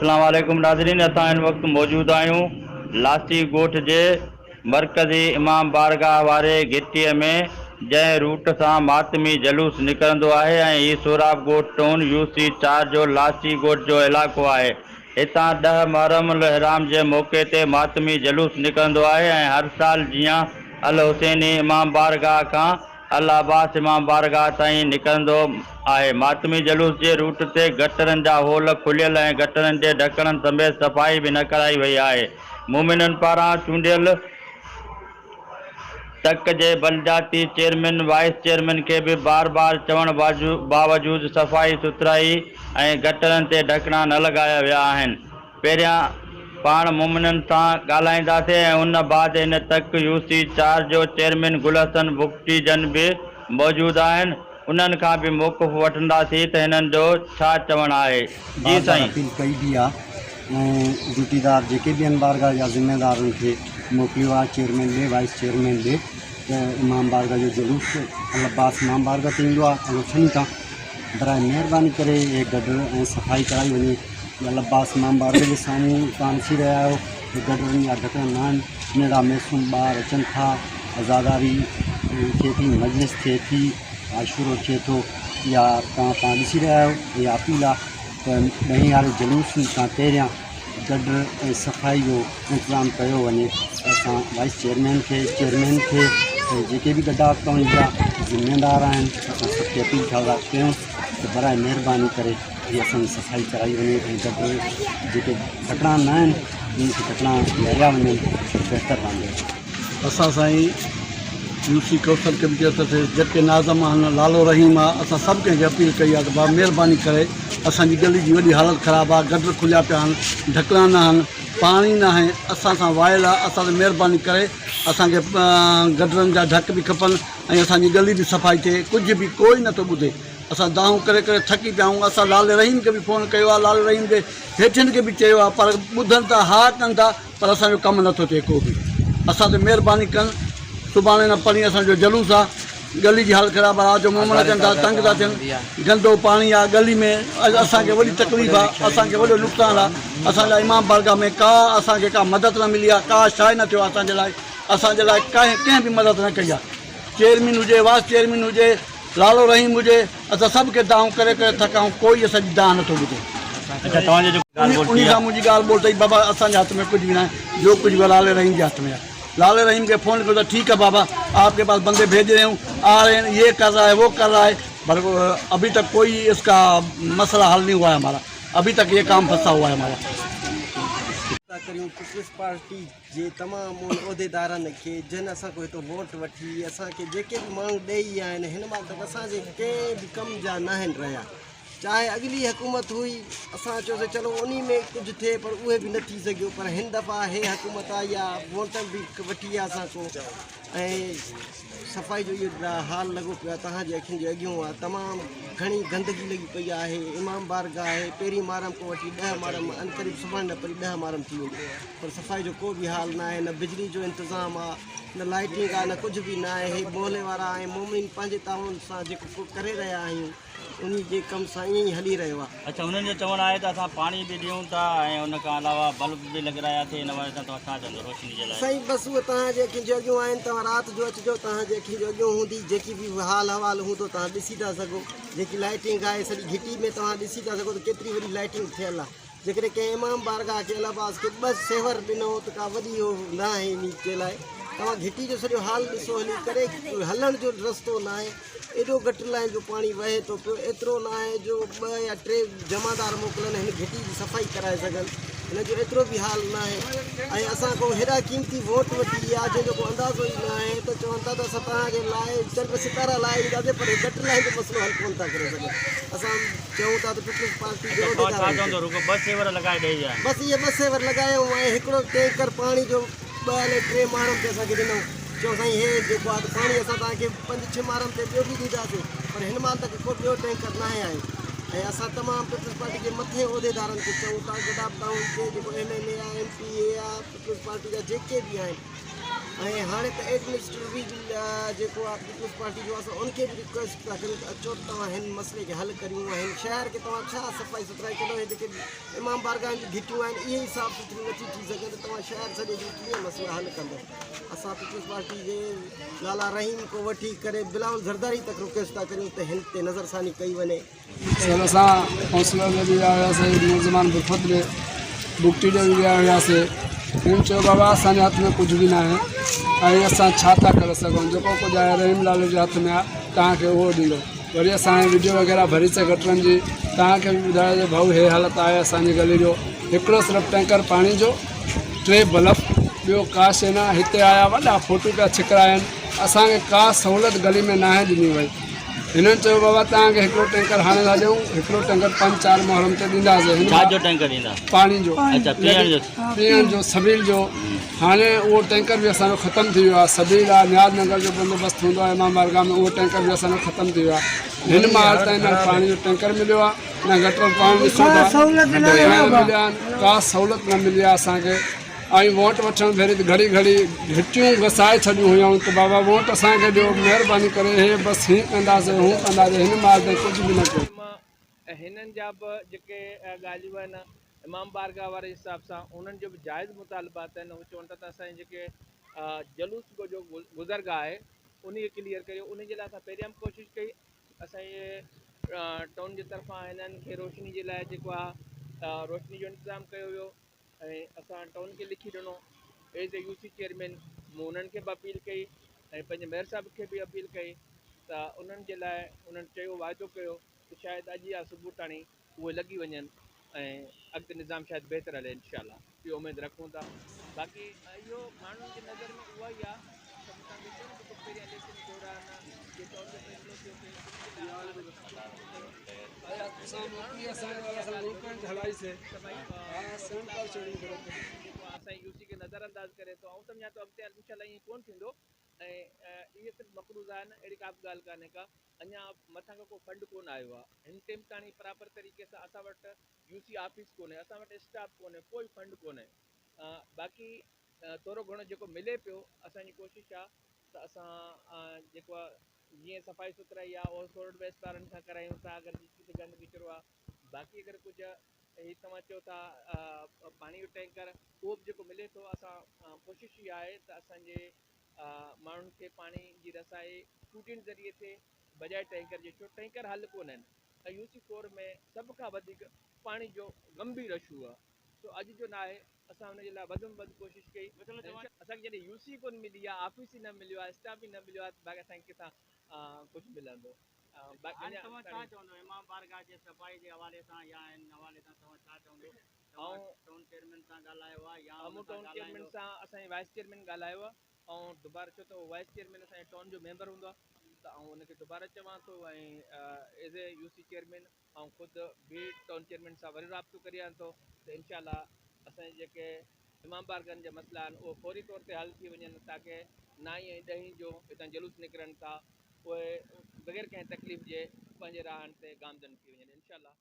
اسلام عليڪم ناظرين اسان هن وقت موجود آهيون لاسي ڳوٺ جي مرڪزي امام بارگاهه واري گهٽيء ۾ جنهن روٽ سان ماتمي جلوس نڪرندو آهي ۽ هي سهراب ڳوٺ ٽائون يو سي چار جو لاسي ڳوٺ جو علائقو آهي هتان ڏهه محرم الحرام جي موقعي تي ماتمي جلوس نڪرندو آهي ۽ هر سال جيان الحسيني امام بارگاهه کان العباس امام بارگاهه تائين نڪرندو آهي. ماتمي جلوس جي روٽ تي گٽرن جا هول کليل ۽ گٽرن جي ڍڪڻن سميت صفائي به نه ڪرائي وئي آهي. مومنن پاران چونڊيل تڪ جي بلدياتي چيئرمين، وائيس چيئرمين کي به بار بار چوڻ باوجود صفائي سٿرائي ۽ گٽرن تي ڍڪڻا نه لڳايا ويا آهن. پهريان پاڻ مومنن سان ڳالهائينداسين ۽ ان بعد هن تڪ يو سي چار جو چيئرمين گل حسن بگٽي جن به موجود آهن انهن کان به موقف وٺنداسين ته هنن جو ڇا چوڻ آهي جي بار بار سائين. اپيل ڪئي به آ ۽ ڊيوٽيدار جيڪي به آهن بارگاهه جا ذميدار انهن کي موڪليو آ چيئرمين ڏي وائيس چيئرمين ڏي ته امام بارگاهه جو جلوس العباس امام بارگاهه تي ايندو آ الحسيني تان برائي مهرباني ڪري اهي گڊر ۽ صفائي ڪرائي وڃي العباس امام بارگاهه جي سامهون توهان ڏسي رهيا آهيو ته گڊرن جا ڍڪڻ نه آهن ننڍڙا معصوم ٻار اچن ٿا عزاداري ٿئي ٿي مجلس ٿئي ٿي عاشورو ٿئي ٿو يا توهان پاڻ ڏسي رهيا آهيو اها اپيل آهي ته ڏهين واري جلوس کان پهريان گڊر ۽ صفائي جو انتظام ڪيو وڃي اسان وائيس چيئرمين کي چيئرمين کي ۽ جيڪي به گڊا ٽائون جا ذميدار آهن اسان سڀ کي اپيل ٿا ڪيون ته برائي مهرباني ڪري هي اسان جي صفائي ڪرائي وڃي ۽ گٽر جيڪي ڍڪڻا نه آهن انهن کي ڍڪڻا ڏياريا وڃن ته بهتر رهندو. اسان سائين يو سي ڪوثر ڪميٽي اٿس جيڪي ناظم آهن لالو رحيم آ اسان سڀ ڪنهن کي اپيل ڪئي آ ته بابا مهرباني ڪري اسان جي گلي جي وڏي حالت خراب آ گٽر کليا پيا آهن ڍڪڻا نه آهن پاڻي نه آهي اسان سان وائل آ اسان تي مهرباني ڪري اسان کي گٽرن جا ڍڪ به کپن ۽ اسان جي گلي به صفائي ٿئي ڪجهه به ڪوئي نٿو ٻڌي اسان دانهون ڪري ڪري ٿڪي پيا آهيون اسان لال رحيم کي به فون ڪيو آهي لال رحيم جي هيٺين کي به چيو آهي پر ٻڌن ٿا ها ڪن ٿا پر اسان جو ڪم نٿو ٿئي ڪو به اسان تي مهرباني ڪن سڀاڻي نه پرين اسان جو جلوس آهي ڳلي جي حالت خراب آهي رات جو مومن اچن ٿا تنگ ٿا ٿين گندو پاڻي آهي ڳلي ۾ اسان کي وڏي تڪليف آهي اسان کي وڏو نقصان آهي اسان جا امام بارگاهه ۾ ڪا اسان کي ڪا مدد نه ملي آهي ڪا شاء نه ٿيو آهي اسان جي لاء اسان جي لاء ڪنهن ڪنهن به مدد نه ڪئي آهي چيئرمين هجي وائس چيئرمين هجي لالو رحيم هجي اسان سڀ کي دانهون ڪري ڪري ٿڪا آهيون ڪوئي اسان جي دانهن نٿو ٻڌي. اڇا توهان جو جيڪو ڳالهه ٻولهه انهي ٿي سان منهنجي ڳالهه ٻولهه ٿئي بابا اسان جي هٿ ۾ ڪجهه به ناهي جو ڪجهه به لالي رحيم جي هٿ ۾ آهي لالي رحيم کي فون ڪيو ته ٺيڪ آهي بابا آپ ڪي پاس بندي ڀيج رهي هون آ رهي هين يي ڪر رها هي وو ڪر رها هي پر ابهي تڪ ڪوئي اس ڪا مسئله حل نهي هوا هي همارا ابهي تڪ يي ڪام ڦسا هوا هي همارا. ٿا ڪريون پيپلز پارٽي جي تمام انهن عهديدارن کي جن اسان کان هتو ووٽ وٺي اسان کي جيڪي به ماڻهو ڏئي ويا آهن هن مهل تڪ اسان جي ڪنهن به ڪم جا ناهن رهيا چاهي اڳلي حڪومت هئي اسان چيوسي چلو انهي ۾ ڪجهه ٿئي پر اهي به نه ٿي سگهيو پر هن دفعا هي حڪومت آئي آ ووٽ به وٺي ويا اسان کان ۽ صفائي جو اهو حال لڳو پيو آهي توهان جي اکين جي اڳيون آهي تمام گهڻي گندگي لڳي پئي آهي امام بارگاهه آهي پهرين محرم کان وٺي ڏهه محرم عنقريب سڀاڻي نه پري ڏهه محرم ٿي ويندي پر صفائي جو ڪو به حال نه آهي نه بجلي جو انتظام آهي نه لائٽنگ آهي نه ڪجهه به نه آهي هي محلي وارا ۽ مومنين پنهنجي تعاون سان جيڪو ڪري رهيا آهيون انهي جي ڪم سان ائين ئي هلي رهيو آهي. اڇا انهن جو چوڻ آهي ته اسان پاڻي به ڏيون ٿا ۽ ان کان علاوه بلب به لڳراياسين ان حوالي سان توهان ڇا چوندو روشني جي لاء. سائين بس اهو توهان جي اکين جي اڳيون آهن توهان رات جو اچجو توهان جي اکين جو اڳيون هوندي جيڪي به حال احوال هوندو توهان ڏسي ٿا سگهو جيڪي لائٽنگ آهي سڄي گهٽي ۾ توهان ڏسي ٿا سگهو ته ڪيتري وڏي لائٽنگ ٿيل آهي جيڪڏهن ڪنهن امام بارگاهه کي العباس کي ٻه سيور ڏنو ته ڪا وڏي اهو نه آهي انهي جي لاء توهان گهٽي جو سڄو حال ڏسو هلي ڪري هلڻ جو رستو نه آهي ايڏو گٽر لائين جو پاڻي وهي ٿو پيو ايترو نه آهي جو ٻه يا ٽي جمعدار موڪلن هن گهٽي جي صفائي ڪرائي سگهن هن جو ايترو به حال نه آهي ۽ اسان کان هيڏا قيمتي ووٽ وٺي ويا جنهن جو ڪو اندازو ئي نه آهي ته چون ٿا ته اسان توهان جي لاء چنڊ ستارا لاهي اينداسين پر هي گٽر لائين جو مسئلو حل ڪونه ٿا ڪري سگهن اسان چئون ٿا ته پيپلز پارٽي جي عهديدارن کي بس اهي ٻه سيور لڳايائون ۽ هڪڙو ٽينڪر پاڻي جو ٻه الائي ٽي ماڻهن تي اسان کي ڏنائون چيو سائين هي جيڪو آهي ته پاڻي اسان توهان کي پنج ڇهه ماڻهن تي ٻيو به ڏينداسين پر هن مهل تڪ ڪو ٻيو ٽينڪر ناهي آيو ۽ اسان تمام پيپلز پارٽي جي مٿين عهديدارن کي چئون ٿا گڏاپ ٽائون جي جيڪو ايم اين اي آهي ايم پي اي آهي پيپلز پارٽي جا جيڪي به آهن. ۽ هاڻي ته ايڊمنسٽريٽر به جيڪو آ پيپلز پارٽي جو آ سو ان کي به رڪويسٽ ٿا ڪريون ته اچو ته توهان هن مسئلي کي حل ڪريون ۽ هن شهر کي توهان ڇا صفائي سٿرائي ڪندو هي جيڪي امام بارگاهن جون گهٽيون آهن اهي ئي صاف سٿريون نٿيون ٿي سگهن ته توهان شهر سڄي جو ڪيئن مسئلا حل ڪندو اسان پيپلز پارٽي جي لالا رحيم کان وٺي ڪري بلاول زرداري تڪ رڪويسٽ ٿا ڪريون ته هن تي نظر ثاني ڪئي وڃي. سر اسان ڪائونسلر ڏي به ويا هياسي نوجوان برفت ڏي بگٽي ڏي به ويا هياسي هن چيو بابا اسان جي هٿ ۾ ڪجهه به ناهي ۽ اسان ڇا ٿا ڪري سگهون جيڪو ڪجهه آهي رحيم لال جي هٿ ۾ آهي توهان کي اهو ڏيندو وري اسان وڊيو وغيره ڀري سي گٽرن جي توهان کي به ٻڌايو ته ڀائو هي حالت آهي اسان جي گلي جو هڪڙو صرف ٽينڪر پاڻي جو ٽي بلف ٻيو ڪا شي نه هتي آيا وڏا فوٽو پيا ڇڪرائن اسان کي ڪا سهولت گلي ۾ ناهي ڏني وئي هنن چيو بابا توهان کي هڪڙو ٽينڪر هاڻي ٿا ڏيون هڪڙو ٽينڪر پنج چار محرم تي ڏينداسين هن ڇا جو ٽينڪر ڏيندا؟ پاڻي جو اچا پيئڻ جو پيئڻ جو سبيل جو هاڻي اهو ٽينڪر به اسان جو ختم ٿي ويو آهي سبيل آهي نياز نگر جو بندوبست هوندو آهي امام بارگاهه ۾ اهو ٽينڪر به اسان جو ختم ٿي ويو آهي هن مهل تائين نه پاڻي جو ٽينڪر مليو آهي نه گٽر پاڻي ڏسو ٿا مليا آهن ڪا سهولت نه ملي آهي اسان کي ۽ ووٽ وٺڻ ڀيري ته گهڙي گهڙي گهٽيون گسائي ڇڏيون هيائون ته بابا ووٽ اسان کي ڏيو مهرباني ڪري هي بس هين ڪنداسين هون ڪنداسين هن مهل تائين ڪجهه به نه ڪيو. هنن جا به جيڪي ڳالهيون آهن امام بارگاهه واري حساب سان انهن جو به جائز مطالبات آهن هو چون ٿا ته اسان جي جيڪي جلوس جو گذرگاهه آهي انهي کي ڪليئر ڪريو انهي جي لاء اسان پهريان به ڪوشش ڪئي اسان جي ٽائون جي طرفان هنن کي روشني جي لاء جيڪو آهي روشني جو انتظام ڪيو ويو ۽ اسان ٽائون کي لکي ڏنو as a U C chairman مون انهن کي به اپيل ڪئي ۽ پنهنجي ميئر صاحب کي به اپيل ڪئي ته انهن جي لاء انهن چيو واعدو ڪيو ته شايد اڄ يا صبح تاڻي اهي لڳي وڃن ۽ اڳتي نظام شايد بهتر هلي انشاء الله اهو اميد رکون ٿا. باقي اهو ماڻهن جي نظر ۾ اها ئي آ ته مون توهان کي چيو نه جيڪو پهريان اليڪشن دوران جي طور تي فيصلو ٿيو پئي ان جي لاء جيڪو اسان يو سي کي نظر انداز ڪري ٿو آئون سمجهان ٿو اڳتي انشاء الله ائين ڪون ٿيندو ۽ اهي صرف مقروضا آهن اهڙي ڪا به ڳالهه ڪانهي ڪا اڃا مٿان کان ڪو فنڊ ڪونه آيو آهي هن ٽيم تاڻي پراپر طريقي سان اسان وٽ يو سي آفيس ڪونهي اسان وٽ اسٽاف ڪونهي ڪوئي فنڊ ڪونهي باقي ٿورو گهڻو جيڪو ملي پيو اسان جي ڪوشش آهي ته اسان جيڪو آهي جيئن صفائي سٿرائي آهي اهو سولڊ ويسٽ وارن کان ڪرايون ٿا اگر ڪٿي گند ڪچرو آهي باقي اگر ڪجهه هي توهان چئو ٿا پاڻي جو ٽينڪر اهو به جيڪو ملي ٿو اسان ڪوشش اها آهي ته اسان جي ماڻهن کي پاڻي جي رسائي ٽوٽين ذريعي ٿئي بجاء ٽينڪر جي ڇو ٽينڪر حل ڪونهن ۽ يو سي فور ۾ سڀ کان وڌيڪ پاڻي جو گنڀير اشو آهي سو اڄ جو ناهي اسان ان جي لاء وڌ ۾ وڌ ڪوشش ڪئي اسان کي جڏهن يو سي ڪونه ملي آهي آفيس ئي نه مليو آهي اسٽاف ئي نه مليو آهي ته باقي اسان کي ڪٿان ڪجهه ملندو باقي هاڻي توهان ڇا چوندو امام بارگاهه جي صفائي جي حوالي سان يا ان حوالي سان توهان ڇا چوندو توهان ٽائون چيئرمين سان ڳالهايو آهي يا ان مون سان ٽائون چيئرمين ڳالهائيندو؟ سان اسان جي وائيس چيئرمين ڳالهايو آهي ۽ دوباره ڇو ته اهو وائيس چيئرمين اسان جي ٽائون جو ميمبر هوندو آهي ته آئون ان کي دوباره چوان ٿو ۽ as a U C chairman آئون خود به ٽائون چيئرمين سان وري رابطو ڪريان ٿو ته انشاء الله اسان جي جيڪي امام بارگاهن جا مسئلا آهن اهي فوري طور تي حل ٿي وڃن تاڪه نائين ۽ ڏهين جو هتان جلوس نڪرن ٿا اهي بغير ڪنهن تڪليف جي پنهنجي راهن تي گامزن ٿي وڃن انشاء الله.